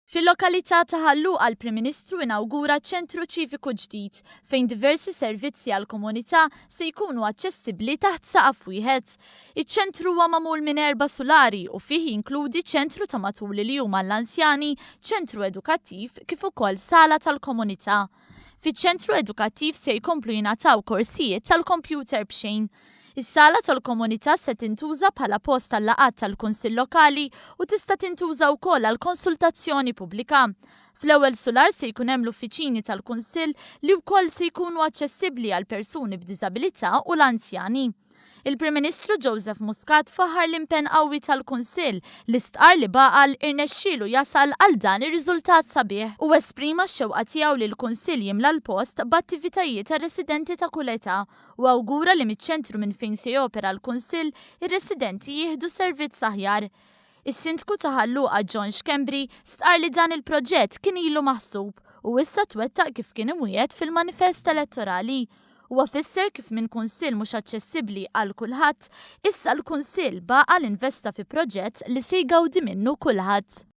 Fil-lokalità ta' Ħal Luqa l-Prim Ministru inawgura ċentru ċiviku ġdid fejn diversi servizzi għall-komunità se jkunu aċċessibbli taħt saqaf wieħed. Iċ-ċentru huwa magħmul minn erba' sulari u fih jinkludi ċentru ta' matul il-jum għall-anzjani, ċentru edukattiv kif ukoll sala tal-komunità. Fiċ-ċentru edukattiv se jkomplu jingħataw korsijiet tal-kompjuter b'xejn. Is-sala tal-komunità se tintuża bħala post għal-laqgħat tal-Kunsill Lokali u tista' tintuża wkoll għal konsultazzjoni pubblika. Fl-ewwel sular se jkun hemm l-uffiċini tal-Kunsill li wkoll se jkunu aċċessibbli għal persuni b'diżabilità u l-anzjani. Il-Prim Ministru Joseph Muscat faħħar l-impenn qawwi tal-Kunsill li stqarr li b'għaqal irnexxielu jasal għal dan ir-riżultat sabiħ u esprima x-xewqa tiegħu li l-Kunsill jimla l-post b'attivitajiet għar-residenti ta' kull età u awgura li miċ-ċentru minn fejn se jopera l-Kunsill ir-residenti jieħdu servizz aħjar. Is-Sindku ta' Ħal Luqa John Schembri stqarr li dan il-proġett kien ilu maħsub u issa twettaq kif kien imwiegħed fil-manifest elettorali. Huwa fisser kif minn kunsill mhux aċċessibbli għal kulħadd, issa l-kunsill b'għaqal investa fi proġett li se jgawdi minnu kulħadd.